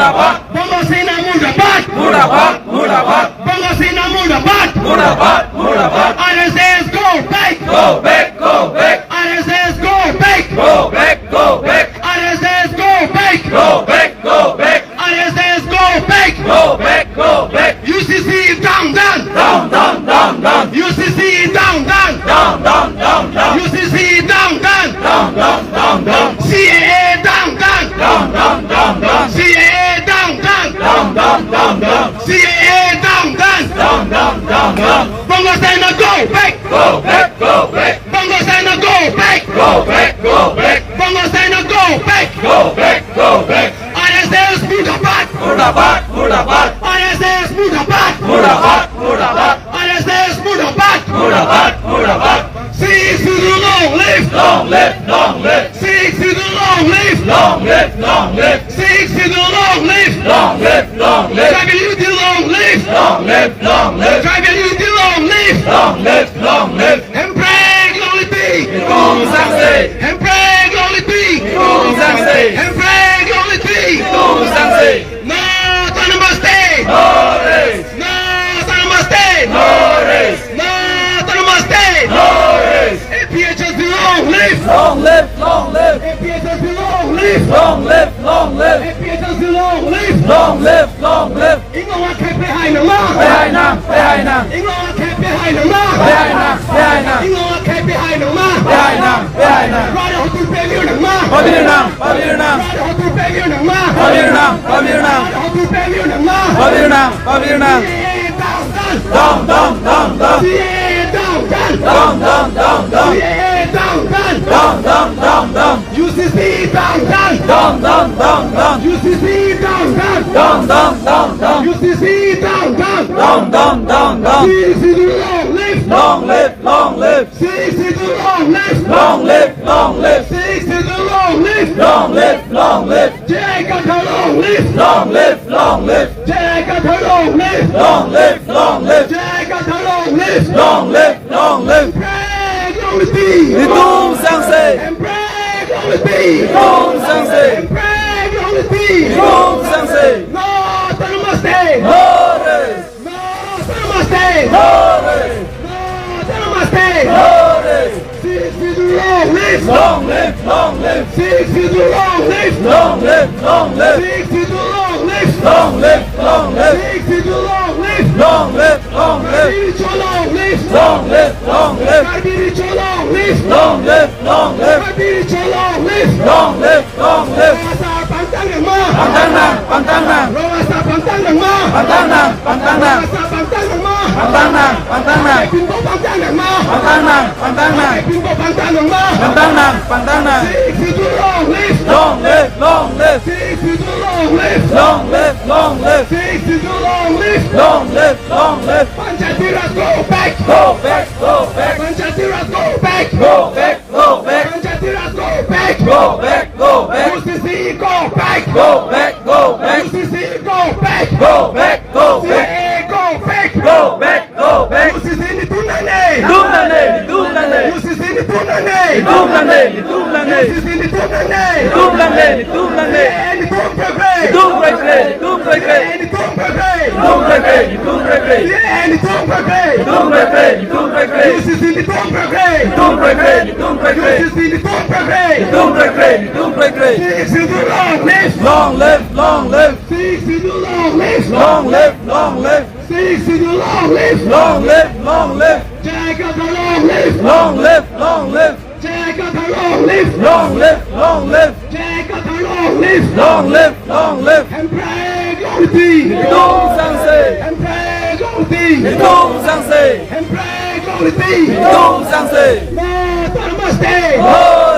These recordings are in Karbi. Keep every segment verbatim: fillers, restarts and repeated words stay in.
Bongo Sena murdabad! Murdabad! Murdabad! Bongo Sena murdabad! Murdabad! Murdabad! R S S go back! Go back! Go back! R S S go back! Go back! Go back! R S S go back! Go back! Go back! R S S go back! Go back! Go back! U C C down, down! Down, down, down, down! U C C down, down! Down, down, down, down! U C C down, down! Down, down, down, down! C A A down, down! Down, down, down, down! C A A down, down! Down, down, down, down! C A A down, down! Down, down, down, down! Bongo Sena go back! Go back! Go back! Bongo Sena go back! Go back! Go back! Bongo Sena go back! Go back! Go back! R S S murdabad! Murdabad! Murdabad! R S S murdabad! Murdabad! Murdabad! R S S murdabad! Murdabad! Murdabad! Sixth Schedule long live! Long live! Long live! Sixth Schedule long live! Long live! Long live! Sixth Schedule long live! Long live! Long live! Tribal unity long live! Long live! Long live! Tribal unity long live! Long live! Long live! Hemprek longle ti! Netum sangse! Hemprek longle ti! Netum sangse! Hemprek longle ti! Netum sangse! No autonomous state! No rest! No autonomous state! No rest! No autonomous state! No rest! A P H L C long live! Long live! Long live! A P H L C long live! Long live! Long live! A P H L C long live! Long live! Long live! Inglong akhei pehai nangma! Pehai nang! Pehai nang! Inglong akhei pehai nangma! Pehai nang! Pehai nang! Inglong akhei pehai nangma! Pehai nang! Pehai nang! Rat ahotur pavir nangma! Pavir nang! Pavir nang! Rat ahotur pavir nangma! Pavir nang! Pavir nang! Rat ahotur pavir nangma! Pavir nang! Pavir nang! C A A down, down! Down, down, down, down! C A A down, down! Down, down, down, down! C A A down, down! Down, down, down, down! U C C down, down! Down, down, down, down! U C C down, down! Down, down, down, down! U C C down, down! Down, down, down, down! Sixth Schedule long live! Long live, long live! Sixth Schedule long live! Long live, long live! Sixth Schedule long live! Long live, long live! J I Kathar long live! Long live, long live! J I Kathar long live! Long live, long live! J I Kathar long live! Long live, long live! Hemprek longle ti! Netum sangse! Hemprek longle ti! Netum sangse! Hemprek longle ti! Netum sangse! No autonomous state! No rest! No autonomous state! No rest! No autonomous state! No rest! Sixth Schedule long live! Long live, long live! Sixth Schedule long live! Long live, long live! Sixth Schedule long live! Long live, long live! Sixth Schedule long live! Long live, long live! Karbi Riso long live! Long live, long live! Karbi Riso long live! Long live, long live! Karbi Riso long live! Long live, long live! Rong Asar pangthang nangma! Pangthang nang, pangthang nang! Rong Asar pangthang nangma! Pangthang nang, pangthang nang! Rong Asar pangthang nangma! Pangthang nang, pangthang nang! Pinpo pangthang nangma! Pangthang nang, pangthang nang! Pinpo pangthang nangma! Pangthang nang, pangthang nang! Sixth Schedule long live! Long live, long live! Sixth Schedule long live! Long live, long live! Sixth Schedule long live! Long live, long live! Panchayati Raj go back! Go back, go back! Panchayati Raj go back! Go back, go back! Panchayati Raj go back! Go back, go back! U C C go back! Go back, go back! U C C go back! Go back, go back! C A A go back! Go back, go back! U C C netum nangne! Netum nangne, netum nangne! U C C netum nangne! Netum nangne, netum nangne! U C C netum nangne! Netum nangne, netum nangne! C A A netum krekre! Netum krekre, netum krekre! C A A netum krekre! Netum krekre, netum krekre! C A A netum krekre! Netum krekre, netum krekre! U C C netum krekre! Netum krekre, netum krekre! U C C netum krekre! Netum krekre, netum krekre! Sixth Schedule long live! Long live, long live! Sixth Schedule long live! Long live, long live! Sixth Schedule long live! Long live, long live! J I Kathar long live! Long live, long live! J I Kathar long live! Long live, long live! J I Kathar long live! Long live, long live! Hemprek longle ti! Netum sangse! Hemprek longle ti! Netum sangse! Hemprek longle ti! Netum sangse! No autonomous state! No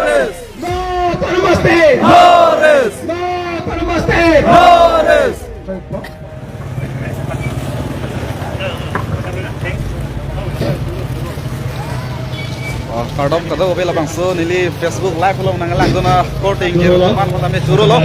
rest! No autonomous state! No rest! No autonomous state! No rest! Oh, kardom kadokave, labangso neli Facebook Live along nanglangdun akorte ingkir man kota me churolo.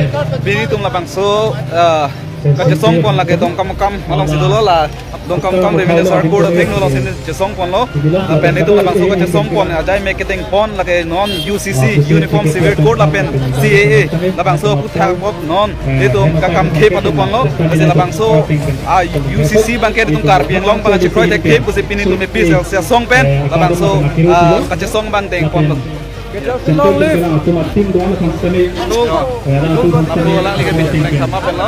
Pini netum labangso, ah, Kachesong pon lake Dongkamukam alongsi dolo la, Dongkamukam Revenue Circle Court athengno alongsi chesong ponlo. Lapen itum labangso kachesong pon ajai me keteng pon lake non U C C, Uniform Civil Code lapen C A A, labangso aphuthak apot non itum kekam khep adu ponlo. Lasi labangso a U C C abangke itum Karbi Anglong abang chekroi thekthe pusi pini itum epi sel sesong pen labangso, ah, kachesong abang deng ponlo. Long live. Lapu alangli ke bitin kama penlo.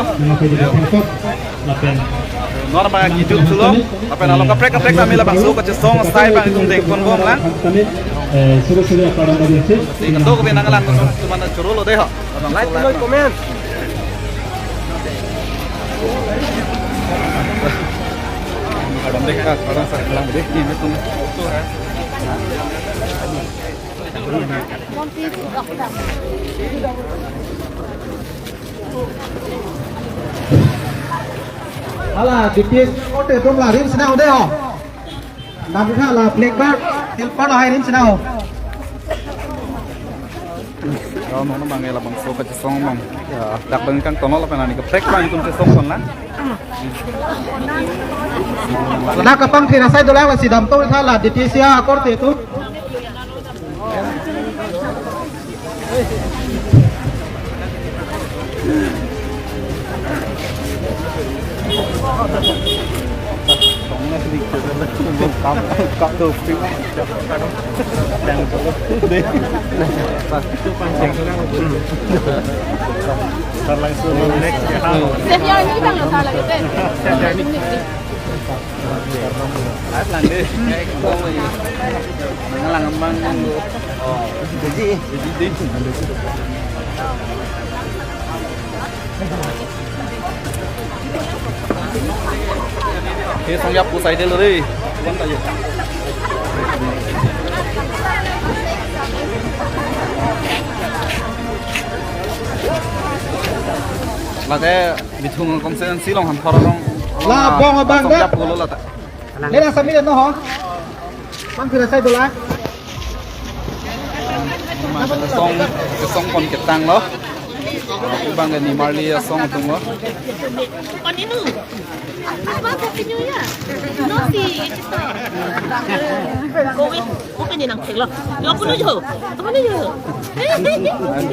Norma kijut sulong. Lapen along kaprek kaprek kami labangso kachesong asai abang itum deng ponbom lang. Suri suri apa nama dia sih? Si ketok ke nanglang cuma choro lo deh ho. Like, comment. Kadam deh, kadam sa lang deh, ini tuh. Hala, D P S kote tum la rim sena ude ho. Namkha la black bag, helper la hai rim sena ho. Rau nono bang ela bangso kachesong bang. Ya, dak bang kangtong lo lapen ani kaprek bang itum chesong kon lang. Sena kapangthir asai dolang la sidam to tha la D T C akorte tum. Langsung next ya. Chef yang ini bang, salah gitu. Chef yang ini. Live lang deh. Nanglang abang nang. Oh, jadi. Jadi deh. He, song yap pu sai delo deh. Lake Bithung constituency along Hamphar along. La bong abang song da. Yap pulo lata. Nera sami no ho. Bang kira sai dola. Song, song kon ketang lo. Bang ni marli song tung lo. Kon inu. Apa continue ya? No si. Covid. Open ni nang cek lo. Yo, apa nu jo? Apa nu jo?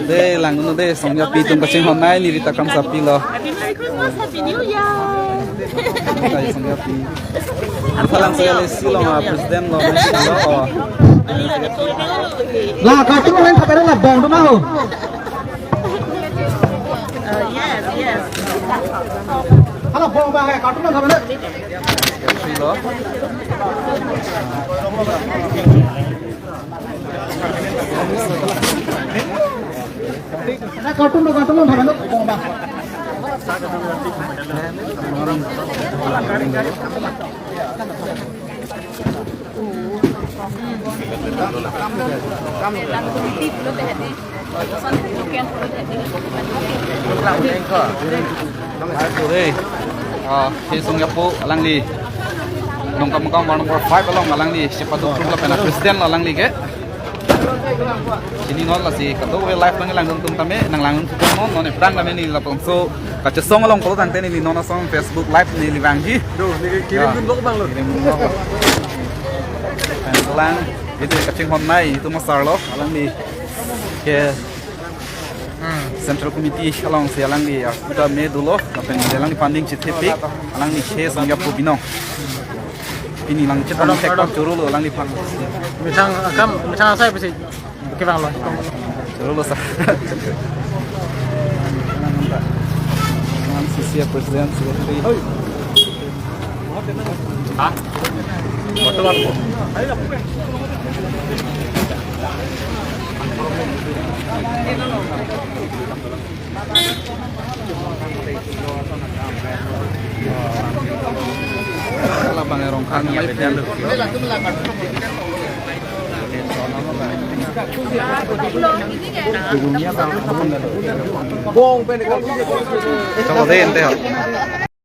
Dei, langno dei, song yap pi atum kachinghon nai, neli ta kam sapi lo. Happy Merry Christmas, Happy New Year. Dei, song yap pi. Phalang saya lesi lo ma president lo, ma lo. La, kartu main thapere la bong tu ma ho. Uh, yes, yes. Hala bong bang hai, kartu main thapere. Lo. Na kartu lo, kartu lo, bhara lo, bong bang. Hei, ah, hei song yap pu alangli. Dongkamukam ward number five along alangli, siapa tu group lapen president alangli ke. Sini nol lasi, kado we live nanglang dun tum tame, nanglang dun tum non, non ephrang tame neli labangso kachesong along pulo tangte neli non asong Facebook live neli vangji. Do, neli kirim dun lo bang lo. Kirim dun lo. Pen selang, itum kachinghon nai, itum asar lo, alangli ke Central Committee alongsi alangli ya, sudah me dolo, lapen alangli funding chithepik, alangli ke song yap pu binong. Pini lang chet pardon, pardon. Choro lo alangli phan. Methang akam, methang asai pasi. Oke bang lo. Choro lo sa. Ang C C A president, secretary. Ha? Motor apa? Labang erong kang ya betul. Bong pen. Coba deh ente ya.